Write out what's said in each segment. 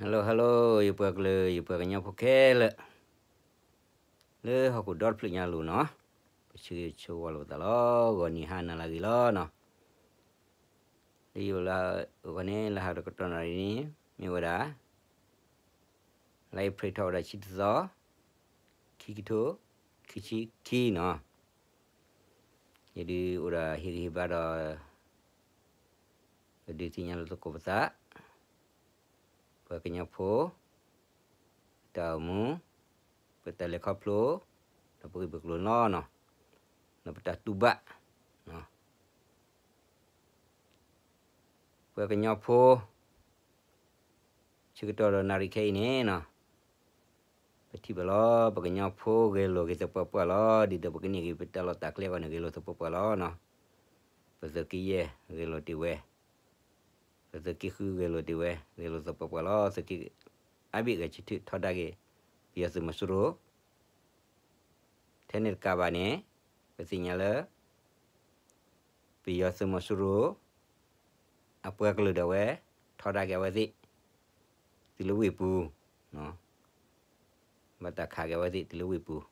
Hello hello, ယပှၤကလုာ် ယပှၤကညီဖိခဲလၢာ် လၢဟီၣ်ခိၣ်ဒီတဖျၢၣ်ညါလိၤနီၤ, ပဆၢဂ့ၤဆၢဝါလိာ်ပသးလီၤ. ဂီၤနံၤဟါနၤလၢအဂ့ၤလီၤနီၤ. လၢယအိၣ်လၢအဂီၢ်န့ၣ် လၢဟးတကတီၢ်နၣ်ရံၣ်န့ၣ် မ့ၢ်ဝဲဒၣ် လါအ့ဖြ့ၣ်ထီၣ်ဝဲဒၣ်ဆံတသီ ခံကထိ ခံဆံခံနီၤ. ယဒုးအိၣ်ဒီးဟ့ၣ်ဂံၢ်ဟ့ၣ်ဘါဒီး ပဒုးသ့ၣ်ညါလိာ်သကိးပသး ပှၤကညီဖိ ပတၢ်အိၣ်မူ ပတၢ်လဲၤခီဖျိ ဒီးပဂ့ၢ်ပကျိၤလီၤနီၤ. ဒီးပတၢ်တူၢ်ဘၣ် ပှၤကညီဖိ ဆၢကတီၢ်ဒီးနၣ်ရံၣ်ခဲအံၤန့ၣ်နီၤ ပထံၣ်ဘၣ်လီၤ ပှၤကညီဖိဂဲၤလိာ်က့ၤသပှၢ်ပှၢ်လီၤ. ဒ်သိးပကန့ၢ်က့ၤပတၢ်လီၢ်တၢ်ကျဲအဂီၢ်န့ၣ် ဂဲၤလိာ်သပှၢ်ပှၢ်လီၤနီၤ. ပသုးက့ယဲၢ်ဂဲၤလိာ်တ့ၢ်ဝဲ, ပသုးက့ဃုဂဲၤလိာ်တ့ၢ်ဝဲ, ဂဲၤလိာ်သပှၢ်ပှၢ်လီၤ. သုးက့အါဘ့ၣ်ဂဲၤဆၢထၢၣ်ထီဒါက့ၤ ပယီၤသုးမီၤစိရိၤ ထဲန့ၣ်တကးဘၣ်န့ၣ် ပသ့ၣ်ညါလၢ ပယီၤသုးမီၤစိရိၤ အပှၤကလုာ်ဒၣ်ဝဲ ထီဒါက့ၤအဝဲသ့ၣ် တုၤလၢဝ့ၢ်ပူၤ, ဘၣ်တၢ်ခးက့ၤအဝဲသ့ၣ်တုၤလၢဝ့ၢ်ပူၤ.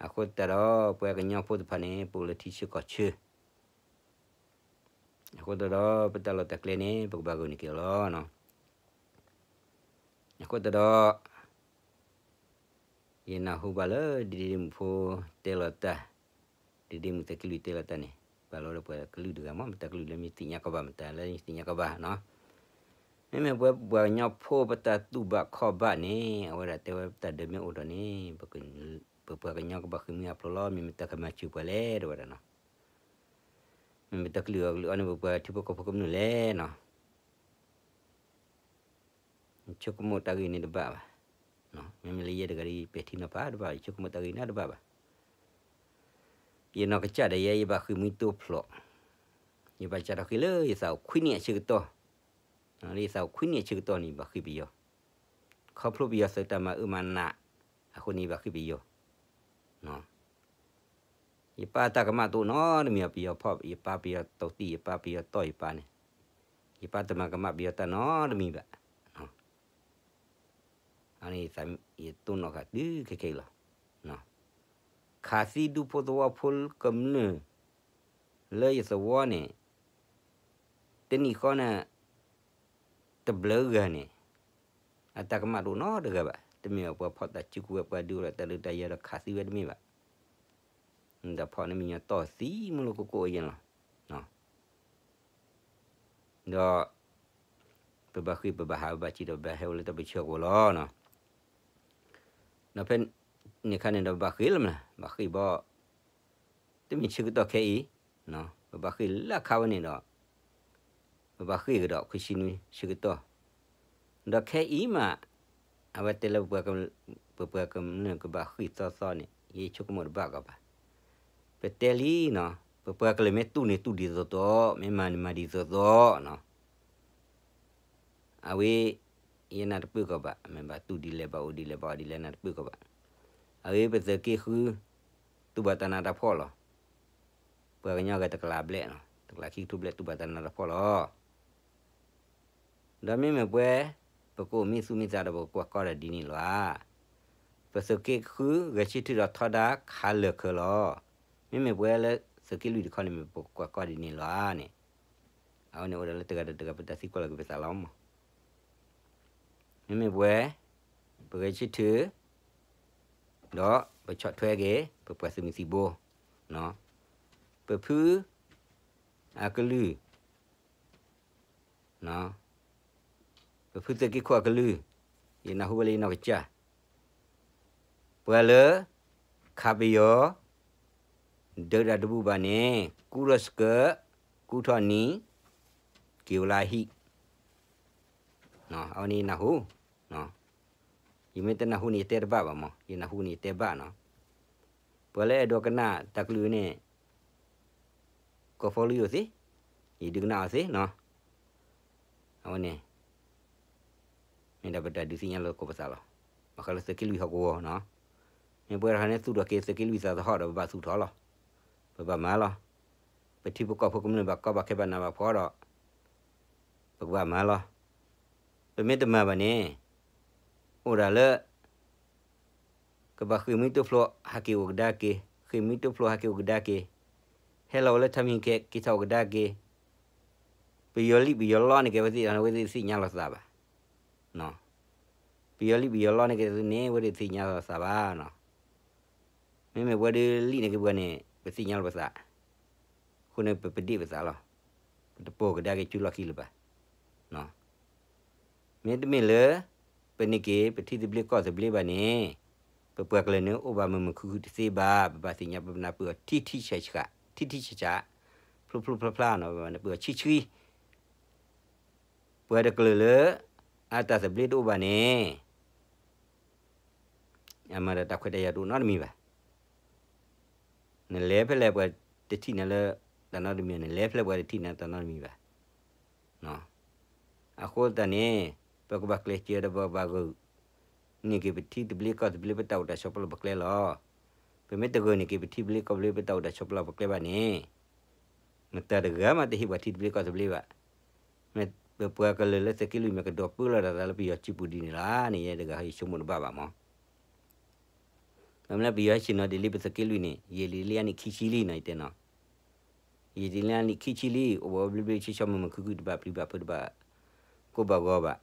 အဃိသတးဒီး ပှၤကညီဖိတဖၣ်န့ၣ် ပအိၣ်လၢထံဆၢကီၢ်ဆၢ အဃိသတးဒီး ပတၢ်လီၢ်တၢ်ကျဲန့ၣ် ပကဘၣ်ဂုာ်န့ၢ်က့ၤအီၤလီၤ. အဃိသတးဒီး ယနၢ်ဟူဘၣ်လၢဒဒ့မုၣ်ဖိတဲလီၤတၢ်, ဒဒ့မုၣ်သုးက့လွံၢ်တဲလီၤတၢ်န့ၣ် ဘၣ်လီၤဒီးပှၤကလုာ်တဂၤမး မတၤကလုာ်လၢမ့ၢ်သ့ၣ်ညါကီးဘၣ် မတၤလၢမ့ၢ်သ့ၣ်ညါကီးဘၣ်နီၤ. မ့မ့ၢ်ပှၤပှၤကညီဖိပတၢ်တူၢ်ဘၣ်ခီၣ်ဘၣ်န့ၣ် အဝဲဒၣ်တဲဝဲပတၢ်ဒၢးမ့ၢ်အိၣ်ဒီးန့ၣ် ပပှၤကညီကဘၣ်ဃ့ၢ်မှံဟးဖျိးလီၤ. မ့မ့ၢ်တၢ်ကမၤစၢၤပှၤလဲၣ် တဲဝဲဒၣ်နီၤ. မ့မ့ၢ်တၢ်ကလုၢ်အီၣ်ကလုၢ်အီန့ၣ် ပပှၤထံဖိကီၢ်ဖိကမျၢၢ်လဲၣ်နီၤ. ဆိကမိၣ်တၢ်ဂ့ၢ်န့ၣ်တဘၣ်ဘၣ်. မ့မ့ၢ်လၢယဲတဂၤဒီး ယပဲာ်ထံနီၤဖးတဘၣ်ဘၣ်, ယဆိကမိၣ်တၢ်ဂ့ၢ်န့ၣ်တဘၣ်ဘၣ်. ယနီၢ်ကစၢ်ဒၣ်ယဲ ယဘၣ်ဃ့ၢ်မှံတိဖျိး, ယဘၣ်စးထီၣ်ဃ့ၢ်လၢယသးအိၣ်ခွံနံၣ်အဆၢကတီၢ်, လၢယသးအိၣ်ခွံနံၣ်အဆၢကတီၢ်န့ၣ် ယဘၣ်ဃ့ၢ်ပယီၤ, ခီဖျိပယီၤသုးတၢ်မၤအၢမၤနး, အဃိန့ၣ် ယဘၣ်ဃ့ၢ်ပယီၤ ယပၢ်တၢ်ကမၣ်တအိၣ်နီတမံၤဘၣ်, ပယီၤဖီၣ် ယပၢ်, ပယီၤတီတံၢ် ယပၢ်, ပယီၤတီၢ်ယပၢ်န့ၣ်, ယပၢ်တမၤကမၣ်ပယီၤတၢ်နီတမံၤဘၣ်. အန့ၣ် ယတိၢ်နီၣ်ဃာ်တုၤခဲခဲအံၤလီၤ. ခးသံဒူဖိသဝီဖိကမျၢၢ် လၢယသဝီန့ၣ် တနံၣ်ဃီန့ၣ် တဘျုးဂၤန့ၣ် အတၢ်ကမၣ်တအိၣ်နီတဂၤဘၣ်. တမ့ၢ်ပှၤဖီၣ်တၢ်စုကဝဲၤ ပှၤဒုးအိၣ်ဒီးတၢ်ဒုးတၢ်ယၤဒီးခးသံဝဲတမ့ၢ်ဘၣ်. တၢ်ဖီၣ်န့ၣ်မ့ၢ်ညီတီၢ်သံမုၢ်လၢခိခိၣ်အယဲၢ်လီၤ. ဒီး ပဘၣ်ဃ့ၢ်ပဘၣ်ဟးဘၣ်စံးဒီးဘၣ်ဟဲအိၣ်လၢတၢ်ပၢဆှၢအဂီၢ်လီၤ. ဒီးဖဲန့ၣ်အခါန့ၣ်ဒီးဘၣ်ဃ့ၢ်လီၤမး, ဘၣ်ဃ့ၢ်ဘီ တမ့ၢ်ဆၢကတီၢ်ခဲအံၤ, ပဘၣ်ဃ့ၢ်လၢအခါဝဲန့ၣ်ဒီး ပဘၣ်ဃ့ၢ်ကဒီးခွံဆံနွံဆၢကတီၢ်, ဒီးခဲအံၤမး အဝဲတဲလၢ ပပှၤကမျၢၢ်ကဘၣ်ဃ့ၢ်သီသီန့ၣ် ယဆိကမိၣ်တဘၣ်ကီးဘၣ်. ပတဲလံနီၤ, ပပှၤကလုာ်မ့ၢ်တူၢ်န့ၣ်တူၢ်ဒ်သိးသိး, မ့ၢ်မၤန့ၣ်မၤဒ်သိးသိးနီၤ. အဝဲ ယနၢ်တပၢၢ်ကီးဘၣ်, မ့ၢ်ဘၣ်တူၢ်ဒ်လဲၣ် ဘၣ်အိၣ်ဒ်လဲၣ် ဘၣ်အိၣ်ဒ်လဲၣ် နၢ်တပၢၢ်ကီးဘၣ်. အဝဲပသုးက့ဃု တူၢ်ဘၣ်တၢ်နးတၢ်ဖှီၣ်လီၤ. ပှၤကညီဂၤတကလးဘျဲၣ်နီၤ, တကလးခံကထိဘျဲၣ် တူၢ်ဘၣ်တၢ်နးတၢ်ဖှီၣ်လီၤ. ဒီးမ့မ့ၢ်ပှၤ ပကအိၣ်မံသူၣ်မံသးဒီးပကကွၢ်ကီၢ်ဒီးဒ်န့ၣ်လီၤဧါ. ပသုးက့ဃုဂဲၤဆၢထၢၣ်ဒီးထီဒါခးလၢာ်ခၢၣ်လီၤ. မ့မ့ၢ်ပှၤလၢသုးက့လွံၢ်တခီန့ၣ် မ့ၢ်ပကကွၢ်ကီၢ်ဒ်န့ၣ်လီၤဧါန့ၣ်, အဝဲန့ၣ်အိၣ်ဒီးလၢတဂၤဒီးတဂၤ ပတၢ်သံကွၢ်လီၤက့ၤပသးလီၤမး. မ့မ့ၢ်ပှၤ ပဂဲၤဆၢထၢၣ် ဒီးပဆီၣ်ထွဲက့ၤ ပပှၤသုးမုၢ်သံၣ်ဘိ ပဖုအကလုၢ် ပဖုသုးက့ခိၣ်အကလုၢ်, ယနၢ်ဟူဝဲလၢယနီၢ်ကစၢ်, ပှၤလၢ ခးပယီၤ ဒုးတၢ်တဘူၣ်ဘၣ်န့ၣ် ကူထီၣ်စကၢး, ကူထီၣ်နံၤ, က့ၤဝဲလၢဟံၣ်, အဝဲန့ၣ်ယနၢ်ဟူ, ယမ့ၢ်တနၢ်ဟူန့ၣ် ယတဲတဘၣ်ဘၣ်မး, ယနၢ်ဟူန့ၣ် ယတဲဘၣ်နီၤ. ပှၤလၢအဲၣ်ဒိးကနၣ်တၢ်ကလုၢ်န့ၣ် ကိးဖီလံအီၤသ့, ယဒုးကနၣ်အီၤသ့နီၤ. အဝဲန့ၣ် မ့ၢ်ဒၣ်ပတၢ်ဒုးသ့ၣ်ညါလိာ်သကိးပသးလီၤ. ဘၣ်ဃးလၢသုးက့လွံၢ်ဟီၣ်ကဝီၤနီၤ, မ့ၢ်ပှၤတခါန့ၣ်သူၣ်ထီၣ်က့ၤသုးက့လွံၢ်သးသဟီၣ်ဒီး ပဘၣ်သူၣ်ထီၣ်လီၤ. ပဘၣ်မၤလီၤ. ပထံဖိကီၢ်ဖိကမျၢၢ်ဘၣ်ကီဘၣ်ခဲဘၣ်နးဘၣ်ဖှီၣ်ဒီး ပကဘၣ်မၤလီၤ. ပမ့ၢ်တမၤဘၣ်န့ၣ် အိၣ်ဒၣ်လၢ ကဘၣ်ဃ့ၢ်မှံတိဖျိဟးက့ၤအိၣ်ကဒါက့ၤ, ဃ့ၢ်မှံတိဖျိဟးက့ၤအိၣ်ကဒါက့ၤ, ဟဲလီၤဝဲလၢထးမံၤကဲ က့ၤထီၣ်အိၣ်ကဒါက့ၤ, ပယီၤလံၣ်ပယီၤလီန့ၢ်က့ၤဝဲသ့ၣ် အဝဲသ့ၣ်တသ့ၣ်ညါလီၤသးဘၣ်. ပယီၤလံၣ်ပယီၤလီန့ၢ်က့ၤသ့ၣ်န့ၣ် ဝဲသ့ၣ်တသ့ၣ်ညါလီၤသးဘၣ်နီၤ. မ့မ့ၢ်ပဝဲဒၣ်လံၣ်န့ၢ်က့ၤပှၤန့ၣ် ပသ့ၣ်ညါလီၤပသး, အဃိန့ၣ် ပပဒ့ၣ်ပသးလီၤ. ပတပိာ်ကဒါက့ၤစုလီၢ်ခံလၢၤဘၣ်. မ့တမ့ၢ်လၢ ပန့ၢ်က့ၤပထံသဘျ့ကီၢ်သဘျ့ဘၣ်န့ၣ်, ပပှၤကလုာ်န့ၣ်အိၣ်ဘၣ်မုာ်မုာ်ခုၣ်ခုၣ်တသ့ဘၣ်. ပဘၣ်သ့ၣ်ညါပနၢ်ပၢၢ်အီၤထံထံဆးဆး, ထံထံဆးဆး, ဖျိဖျိဖျါဖျါနီၤ, ပနၢ်ပၢၢ်အီၤဆှံဆှံ ပှၤတကလုာ်လၢ အတၢ်သဘျ့တအိၣ်ဘၣ်န့ၣ် အမၤဒီးတၢ်ခွဲးတၢ်ယာ်တအိၣ်နီတမံၤဘၣ်. နလဲၤဖဲလဲၣ်ပှၤတထံၣ်နၤလၢတၢ်နီတမံၤ, နလဲၤဖဲလဲၣ်ပှၤတထံၣ်နၤတၢ်နီတမံၤဘၣ်. အဃိသတးန့ၣ် ပကဘၣ်ကျဲးစၢးဒီးပကဘၣ်ဂုာ်န့ၢ်က့ၤပထံသဘျ့ကီၢ်သဘျ့ပတၢ်အိၣ်တၢ်ဆိးပလီၢ်ပကျဲလီၤ. ပမ့ၢ်တဂုာ်န့ၢ်က့ၤပထံသဘျ့ကီၢ်သဘျ့ပတၢ်အိၣ်တၢ်ဆိးပလီၢ်ပကျဲဘၣ်န့ၣ် မတၤတဂၤမးတဟ့ၣ်ပှၤထံသဘျ့ကီၢ်သဘျ့ဘၣ်. မ့ၢ်ပပှၤကလုာ်လၢသုးက့လွံၢ်မ့ၢ်ကဒိးပၢလီၤတၢ်သးလၢပယီၤစုပူၤဒ်န့ၣ်လီၤန့ၣ် ယဲတဂၤဟီယဆိကမိၣ်တဘၣ်ဘၣ်မး. ဘၣ်မနုၤလၢပယီၤဟဲဆ့ၣ်နီၤဒ်လံပသုးက့လွံၢ်န့ၣ် ယံာ်လံလံအနံၣ်ခံဆံလံနီၤ ယတဲနီၤ. ယံာ်လံလံအနံၣ်ခံဆံလံ အိၣ်ဘၣ်အိၣ်ဘျ့ဘျ့ဆှီဆှီမုာ်မုာ်ခုၣ်ခုၣ် တဘၣ်ပျံၤဘၣ်ဖုး တဘၣ်ကိၢ်ဘၣ်ဂီၤဘၣ်.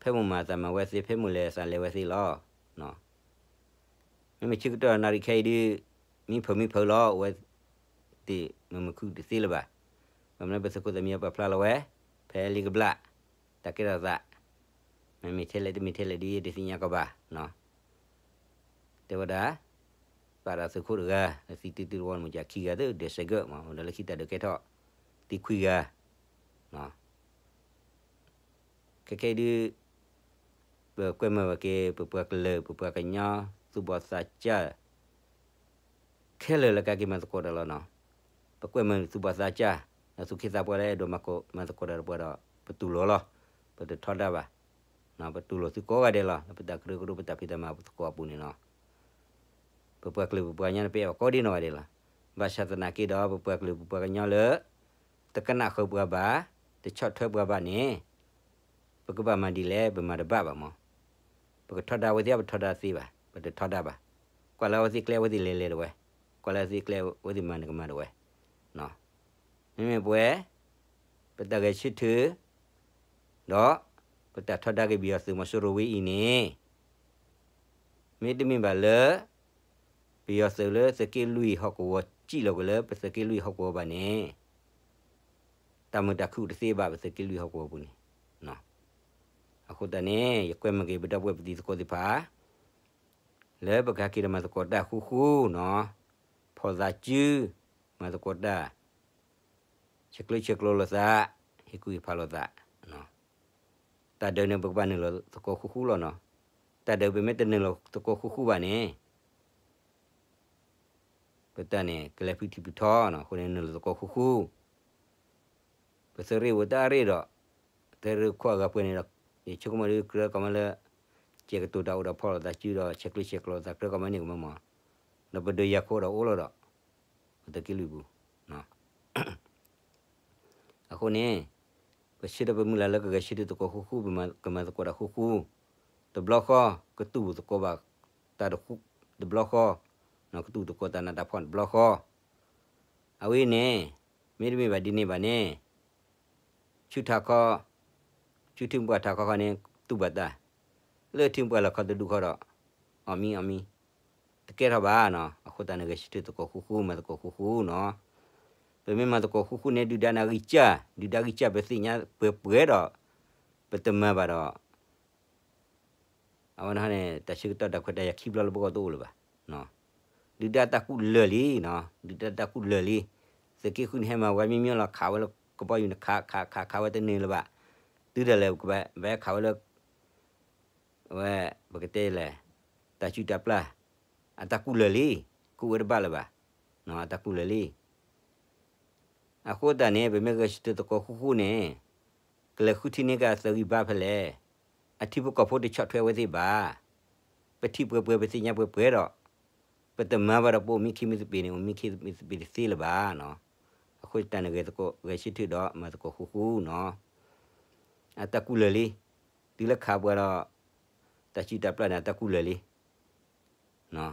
ဖဲမိၢ်မၤအသးမၤဝဲသ့ ဖဲမိၢ်လဲၤအသးလဲၤဝဲသ့လီၤ. မ့မ့ၢ်ဆၢကတီၢ်နၣ်ရံၣ်ခဲအံၤဒုး မံဖုးမံဖုးလီၤ အိၣ်ဝဲသ့ၣ်မုာ်မုာ်ခုၣ်ခုၣ်တသ့လၢၤဘၣ်. ဘၣ်မနုၤပသုးခိၣ်သးမံပာ်ဖျါလီၤဝဲ ဖဲလံကဘျၣ် တၢ်ကဲထီၣ်သး မ့မ့ၢ်ထဲလဲၣ်တမ့ၢ်ထဲလဲၣ်ဒ်ယဲတသ့ၣ်ညါကီးဘၣ်. တဲဝဲဒၣ် ပာ်ဒီးသုးခိၣ်တဂၤ လၢသံတုၤတုၤတဝီန့ၣ် မ့ၢ်ကခံဂၤသ့ၣ် ဒဲးစဲးကၢးမး အိၣ်ဒီးလၢခံတၢ်ဒုးကဲထီၣ် သံခွံဂၤ ခဲခဲအံၤဒုး ပကွဲမုာ်ဘၣ်က့ၤ ပပှၤကလုာ် ပပှၤကညီ သူၣ်ဘီၣ်သးစၢ် ခဲလၢာ်လၢကက့ၤမၤသကိးတၢ်လီၤနီၤ. ပကွဲမုာ်သူၣ်ဘီၣ်သးစၢ် ဒီးသူၣ်က့သးပှၢ်လၢအဲၣ်ဒိးမၤသကိးတၢ်ဒီးပှၤဒီး ပတူၢ်လိာ်လီၤ. ပတထီဒါဘၣ်. ပတူၢ်လိာ်သုကိးဂၤဒဲးလီၤ လၢပတၢ်ကရၢကရိပတၢ်ဖံးတၢ်မၤသကိးအပူၤန့ၣ်နီၤ. ပပှၤကလုာ်ပပှၤကညီန့ၣ် ပအဲၣ်အီၤကိးဒ်နီၢ်ဂၤဒဲးလီၤ. ဘၣ်ဆၣ်သနာ်က့ဒီး ပပှၤကလုာ်ပပှၤကညီလၢ တကနၣ်ဃုာ်ပှၤဘၣ်, တဆီၣ်ထွဲပှၤဘၣ်န့ၣ် ပကဘၣ်မၤဒ်လဲၣ် ပမၤတဘၣ်ဘၣ်မး. ပကထီဒါအဝဲသ့ၣ် ပထီဒါသ့ဘၣ်, ပတထီဒါဘၣ်. ကွၢ်လၢအဝဲသ့ၣ်ကျဲအဝဲသ့ၣ်လဲၤလဲၤဒၣ်ဝဲ, ကွၢ်လၢအဝဲသ့ၣ်ကျဲအဝဲသ့ၣ်မၤန့ၣ်ကမၤဒၣ်ဝဲ. မ့မ့ၢ်ပဝဲ ပတၢ်ဂဲၤဆၢထၢၣ် ဒီး ပတၢ်ထီဒါက့ၤပယီၤသုးမီၤစိရိၤဝဲအံၤန့ၣ် မ့တမ့ၢ်ဘၣ်လၢ ပယီၤသုးလၢသုးက့လွံၢ်ဟီၣ်ကဝီၤ စံၣ်လီၤကွံာ်လၢပသုးက့လွံၢ်ဟီၣ်ကဝီၤဘၣ်န့ၣ် တၢ်မုာ်တၢ်ခုၣ်တသ့ဘၣ်ပသုးက့လွံၢ်ဟီၣ်ကဝီၤပူၤန့ၣ်. အဃိသတးန့ၣ် ယကွဲမုာ်က့ၤပဒီပုၢ်ဝဲၢ်ပတံၤသကိးသ့ၣ်တဖၣ် လၢပကဟဲက့ၤဒီးမၤသကိးတၢ်ဃူဃူနီၤ, ဖီၣ်သးစု, မၤသကိးတၢ် ဆဲးကျၢဆဲးကျိးလိာ်သး, ဟ့ၣ်ကူၣ်ဟ့ၣ်ဖးလိာ်သး. တၢ်ဒုးန့ၣ် ပကဘၣ်နုာ်လီၤသကိးဃူဃူလီၤနီၤ. တၢ်ဒုးပမ့ၢ်တနုာ်လီၤသကိးဃူဃူဘၣ်န့ၣ် ပတၢ်န့ၣ် ကလဲၤဖုထံဖုထီနီၤ, အဃိန့ၣ်နုာ်လီၤသကိးဃူဃူ. ပသုးရ့ၣ်အိၣ်တၢ်ရ့ၣ်ဒီး သုးရ့ၣ်ခိၣ်အဂၤပှဲၤန့ၣ်ဒီး ယဆိကမိၣ်ဒ်ကြၢးကီးမးလၢ ကဲကတိၤတၢ်အိၣ်ဒီးဖီၣ်လိာ်သးစုဒီး ဆဲးကျၢဆဲးကျိးလိာ်သးကြၢးကီးမးန့ၣ်ကမၢမး, ဒီးပဒုးယၤခိၣ်ဒီးအိၣ်လီၤဒီး ပသုးက့လွံၢ်ပူၤ အဃိန့ၣ် ပဆၢထၢၣ်ပမုၢ်လၢ်လၢကဂဲၤဆၢထၢၣ်သကိးဃူဃူ, ကမၤသကိးတၢ်ဃူဃူ, တဘျီဃီ ကတူၢ်သကိးဘၣ်တၢ်တဃူ, တဘျီဃီ, ကတူၢ်သကိးတၢ်နးတၢ်ဖှီၣ်တဘျီဃီ. အဝဲန့ၣ် မ့တမ့ၢ်ဘၣ်ဒ်န့ၣ်ဘၣ်န့ၣ် ဆူထးခီ, ဆူထံပှၢ်ထးခီခီန့ၣ် တူၢ်ဘၣ်တၢ်, လၢထံပှၢ်လီၢ်ခီတဒူၣ်ခီဒီး အီၣ်မံအီၣ်မံ တကဲထီၣ်ဘၣ်နီၤ. အဃိသတးန့ၣ် ဂဲၤဆၢထၢၣ်သကိးဃူဃူ မၤသကိးဃူဃူနီၤ. ပမ့ၢ်မၤသကိးဃူဃူန့ၣ် ဒုၣ်ဒါန့ၣ်ဂံၢ်စၢ်, ဒုၣ်ဒါဂံၢ်စၢ် ပသ့ၣ်ညါပှဲၤပှဲၤဒီး ပတမၤဘၣ်ဒီး အဝဲန့ၣ်န့ၣ် တၢ်ဆၢကတီၢ်တၢ်ခွဲးတၢ်ယာ်ခံဘျီလၢပဂီၢ်တအိၣ်လၢၤဘၣ်. ဒုၣ်ဒါတၢ်ကူၣ်လၢာ်လံနီၤ, ဒုၣ်ဒါတၢ်ကူၣ်လၢာ်လံ. သုးက့ဃုန့ၣ် ဟဲမၤဝဲမံမံလီၤ ခးဝဲလၢကဘီယူၤန့ၣ် ခးခးခးခးဝဲတန့ၢ်လၢၤဘၣ်. တုၤဒၣ်လဲာ် ကဘၣ်ဟဲခးဝဲလၢ အဝဲ ပကတဲလဲၣ် တၢ်စုၣ်တၢ်ပျၢ် အတၢ်ကူၣ်လၢာ်လံ, ကူၣ်ဝဲတဘၣ်လၢၤဘၣ်, အတၢ်ကူၣ်လၢာ်လံ. အဃိသတးန့ၣ် ပမ့ၢ်ဂဲၤဆၢထၢၣ်သကိးဃူဃူန့ၣ် ကလဲၤဃုထံန့ၢ်က့ၤအသုးဂံၢ်ဘါဖဲလဲၣ်, အထံဖိကီၢ်ဖိတဆီၣ်ထွဲဝဲသ့ၣ်ဘၣ်. ပထံၣ်ပှဲၤပှဲၤ ပသ့ၣ်ညါပှဲၤပှဲၤဒီး ပတမၤဘၣ်ဒီး ပအိၣ်မံခ့မံသပ့ၤန့ၣ် အိၣ်မံခ့မံသပ့ၤတသ့လၢၤဘၣ်နီၤ. အဃိသတးန့ၣ် ဂဲၤသကိး ဂဲၤဆၢထၢၣ်ဒီးမၤသကိးဃူဃူနီၤ. အတၢ်ကူၣ်လၢာ်လံ. တုၤလၢခးပှၤဒီး တၢ်စုတၢ်ပျၢ်န့ၣ် အတၢ်ကူၣ်လၢာ်လံ.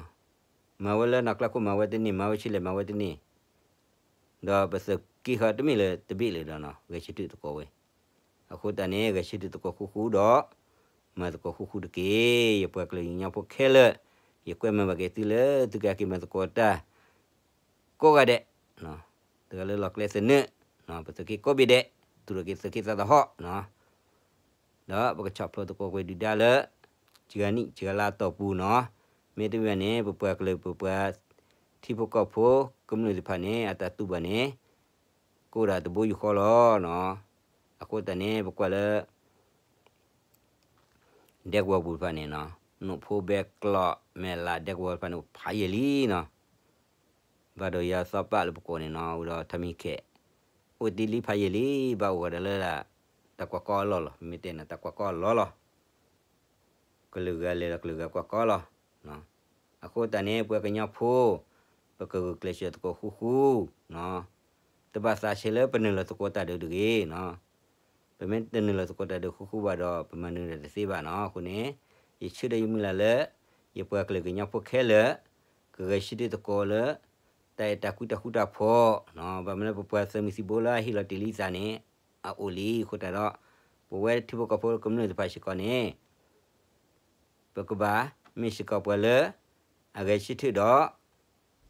မၤဝဲလၢနီၢ်ကျၢၢ်ခိၣ်မၤဝဲတန့ၢ်, မၤဝဲဆံးလဲၣ်မၤဝဲတန့ၢ်, ဒီးပသုးက့ဃီတမ့ၢ်လၢတဘ့ၣ်လၢၤဒီးနီၤ ဂဲၤဆၢထၢၣ်သကိးဝဲ. အဃိသတးန့ၣ် ဂဲၤဆၢထၢၣ်သကိးဃူဃူဒီး မၤသကိးဃူဃူတက့ၢ်. ယပှၤကလုာ်ကညီဖိခဲလၢာ် ယကွဲမုာ်ဘၣ်က့ၤသုလၢသုကဟဲက့ၤမၤသကိးတၢ် ကိးဂၤဒဲး, တဂၤလၢလီၢ်ကျဲသနၢၣ်, ပသုးက့ကိးဘ့ၣ်ဒဲး, သူၣ်ထီၣ်က့ၤသုးက့သးသဟီၣ်နီၤ, ဒီးပကဆီၣ်ဖျိသကိးကွံာ်ဒုၣ်ဒါလၢ စှၤနံၣ်စှၤလါအတီၢ်ပူၤနီၤ. မ့တမ့ၢ်ဘၣ်န့ၣ် ပပှၤကလုာ်ပပှၤထံဖိကီၢ်ဖိကမျၢၢ်သ့ၣ်တဖၣ်န့ၣ် အတၢ်တူၢ်ဘၣ်န့ၣ် ကအိၣ်ဒၣ်တဘိယူၢ်ဃီလီၤနီၤ. အဃိသတးန့ၣ် ပကွၢ်လၢ ဒဲကဝီၤပူၤတဖၣ်န့ၣ်နီၤ, နိၣ်ဖိဘဲကျိး မဲၢ်လးဒဲကဝီၤတဖၣ်န့ၣ် အိၣ်ဖးယံာ်လံနီၤ. ဘၣ်ဒီးယၤသီပာ်လၢပကိးန့ၣ်နီၤ, အိၣ်ဒီးထါမံၤခဲး, အိၣ်တ့ၢ်လံဖးယံာ်လံ, ဘၣ်အိၣ်ဝဲဒၣ်လၢ တၢ်ကွၢ်ကီအလီၢ်လီၤ. မ့ၢ်တဲန့ၣ် တၢ်ကွၢ်ကီအလီၢ်လီၤ. ကလုာ်ဂၤလဲၤဒီးကလုာ်ဂၤကွၢ်ကီလီၤ. အဃိသတးန့ၣ် ပှၤကညီဖိ ပကဂုာ်ကျဲးစၢးသကိးဃူဃူ, တဘၣ်သးဆဲးလၢပနုာ်လီၤသကိးတၢ်ဒုးတဂ့ၤနီၤ. ပမ့ၢ်တနုာ်လီၤသကိးတၢ်ဒုးဃူဃူဘၣ်ဒီး ပမၤနၢၤတၢ်တသ့ဘၣ်နီၤ. အဃိန့ၣ် ယဆၢဒီးယမုၢ်လၢ်လၢ ယပှၤကလုာ်ကညီဖိခဲလၢာ် ကဂဲၤဆၢထၢၣ်သကိးလၢ တၢ်အဲၣ်တၢ်ကွံတၢ်ဃူတၢ်ဖိး, ဘၣ်မနုၤလၢပပှၤသုးမုၢ်သံၣ်ဘိလၢအဟ့ၣ်လီၤတ့ၢ်လံသးန့ၣ် အအိၣ်လံအဃိသတးဒီး ပဝဲထံဖိကီၢ်ဖိကမျၢၢ်သ့ၣ်တဖၣ်စ့ၢ်ကီးန့ၣ် ပကဘၣ်မ့ၢ်စ့ၢ်ကီးပှၤလၢ အဂဲၤဆၢထၢၣ်ဒီး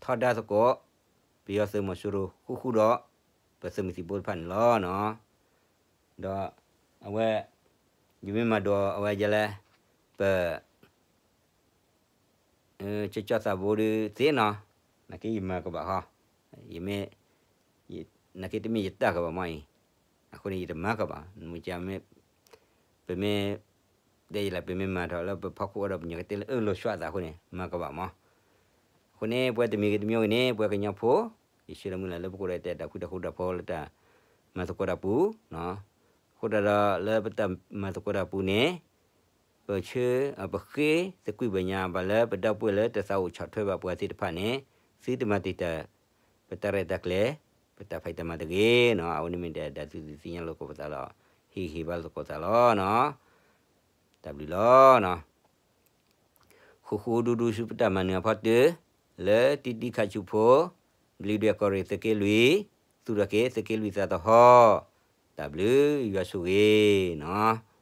ထီဒါသကိး ပယီၤသုးမီၤစိရိၤဃူဃူဒီး ပသုးမုၢ်သံၣ်ဘိတဖၣ်န့ၣ်လီၤ. ဒီးအဝဲ ယမ့ၢ်မၤဒိးအဝဲယလဲၣ်, ပ ကၠီကၠီသးဘိဒုးသ့နီၤ, နာ်က့ယမၤကဘၣ်ဟီ, ယမ့ၢ် နာ်က့တမ့ၢ်ယတၢ်ကဘၣ်မ့ၢ်အံၤ, အဃိန့ၣ် ယတမၤကဘၣ်, မ့ၢ် ပမ့ၢ် တဲယလဲၣ် ပမ့ၢ်မၤထီၣ်လၢပဖီခိၣ်အဒီး ပညီကတဲလၢအၢၣ်လီၤဆှးအသးအဃိန့ၣ် မၤကဘၣ်မ့ၢ်, အဃိန့ၣ် ပှၤတမံၤဂ့ၤတမံၤဂ့ၤန့ၣ် ပှၤကညီဖိ ယဆၢလၢမုၢ်လၢ်လၢပကအိၣ်ဒီးတၢ်အဲၣ်တၢ်ကွံတၢ်ဃူတၢ်ဖိးလၢတၢ်မၤသကိးတၢ်ပူၤ, အဃိသတးဒီးလၢပတၢ်မၤသကိးတၢ်ပူၤန့ၣ် ပဆၢ ပဃ့သကွံာ်ဘၣ်ညါ ဘၣ်လၢပဒီပုၢ်ဝဲၢ်လၢတၢ်သးအိၣ်ဆီၣ်ထွဲဘၣ်ပှၤသ့ၣ်တဖၣ်န့ၣ် သုတမၤတံာ်တာ် ပတၢ်ရဲၣ်တၢ်ကျဲၤ ပတၢ်ဖံးတၢ်မၤတဂ့ၤနီၤ. အဝဲန့ၣ်မ့ၢ်ဒၣ်တၢ်ဒုးသ့ၣ်ညါလိာ်သကိးပသးလီၤ, ဟ့ၣ်ဂံၢ်ဟ့ၣ်ဘါလိာ်သကိးပသးလီၤနီၤ. တၢ်ဘျုးလီၤနီၤ. ဃူဃူဒူဒူဆူပတၢ်မၤနၢၤအဖီတၢၢ်, လၢတံတံခးဆူဖိ, ဘျံးဒွဲၣ်ကီၢ်ရ့ၣ်သုးက့လွံၢ်, သူၣ်ထီၣ်က့ၤသုးက့လွံၢ်သးသဟီၣ်, တၢ်ဘျုးယွၤဆိၣ်ဂ့ၤနီၤ.